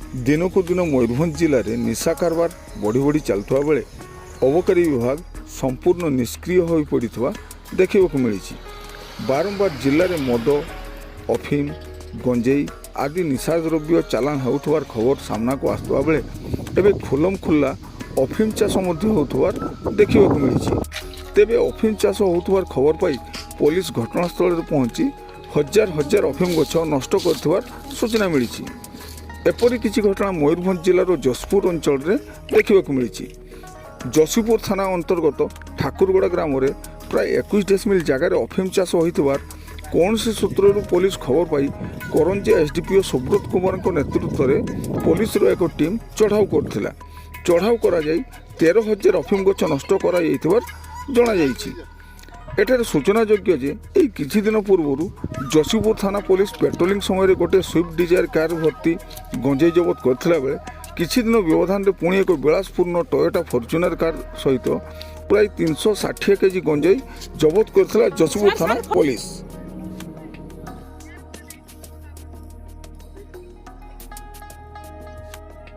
ଦିନକୁ ଦିନ ମୟୂରଭଞ୍ଜ ଜିଲ୍ଲାରେ ନିଶା କାରବାର ବଢ଼ି ବଢ଼ି ଚାଲୁଥିବା ବେଳେ ଅବକାରୀ ବିଭାଗ ସମ୍ପୂର୍ଣ୍ଣ ନିଷ୍କ୍ରିୟ ହୋଇପଡ଼ିଥିବା ଦେଖିବାକୁ ମିଳିଛି। ବାରମ୍ବାର ଜିଲ୍ଲାରେ ମଦ, ଅଫିମ, ଗଞ୍ଜେଇ ଆଦି ନିଶାଦ୍ରବ୍ୟ ଚାଲାଣ ହେଉଥିବାର ଖବର ସାମ୍ନାକୁ ଆସୁଥିବା ବେଳେ ଏବେ ଖୁଲମ ଖୁଲ୍ଲା ଅଫିମ ଚାଷ ମଧ୍ୟ ହେଉଥିବାର ଦେଖିବାକୁ ମିଳିଛି। ତେବେ ଅଫିମ ଚାଷ ହେଉଥିବାର ଖବର ପାଇ ପୋଲିସ ଘଟଣାସ୍ଥଳରେ ପହଞ୍ଚି ହଜାର ହଜାର ଅଫିମ ଗଛ ନଷ୍ଟ କରିଥିବାର ସୂଚନା ମିଳିଛି। ଏପରି କିଛି ଘଟଣା ମୟୂରଭଞ୍ଜ ଜିଲ୍ଲାର ଯଶପୁର ଅଞ୍ଚଳରେ ଦେଖିବାକୁ ମିଳିଛି। ଯଶୀପୁର ଥାନା ଅନ୍ତର୍ଗତ ଠାକୁରଗଡ଼ା ଗ୍ରାମରେ ପ୍ରାୟ 21 ଡେସିମିଲ ଜାଗାରେ ଅଫିମ ଚାଷ ହୋଇଥିବାର କୌଣସି ସୂତ୍ରରୁ ପୋଲିସ ଖବର ପାଇ କରଞ୍ଜିଆ ଏସ୍ଡିପିଓ ସୁବ୍ରତ କୁମାରଙ୍କ ନେତୃତ୍ୱରେ ପୋଲିସର ଏକ ଟିମ୍ ଚଢ଼ାଉ କରିଥିଲା। ଚଢ଼ାଉ କରାଯାଇ 13,000 ଅଫିମ ଗଛ ନଷ୍ଟ କରାଯାଇଥିବାର ଜଣାଯାଇଛି। ଏଠାରେ ସୂଚନାଯୋଗ୍ୟ ଯେ ଏଇ କିଛି ଦିନ ପୂର୍ବରୁ ଯଶୀପୁର ଥାନା ପୋଲିସ ପେଟ୍ରୋଲିଂ ସମୟରେ ଗୋଟିଏ ସୁଇଫ୍ଟ ଡିଜାୟାର କାର୍ ଭର୍ତ୍ତି ଗଞ୍ଜେଇ ଜବତ କରିଥିଲା ବେଳେ କିଛି ଦିନ ବ୍ୟବଧାନରେ ପୁଣି ଏକ ବିଳାସପୂର୍ଣ୍ଣ ଟୟୋଟା ଫର୍ଚୁନର କାର୍ ସହିତ ପ୍ରାୟ 360 କେଜି ଗଞ୍ଜେଇ ଜବତ କରିଥିଲା ଯଶୀପୁର ଥାନା ପୋଲିସ।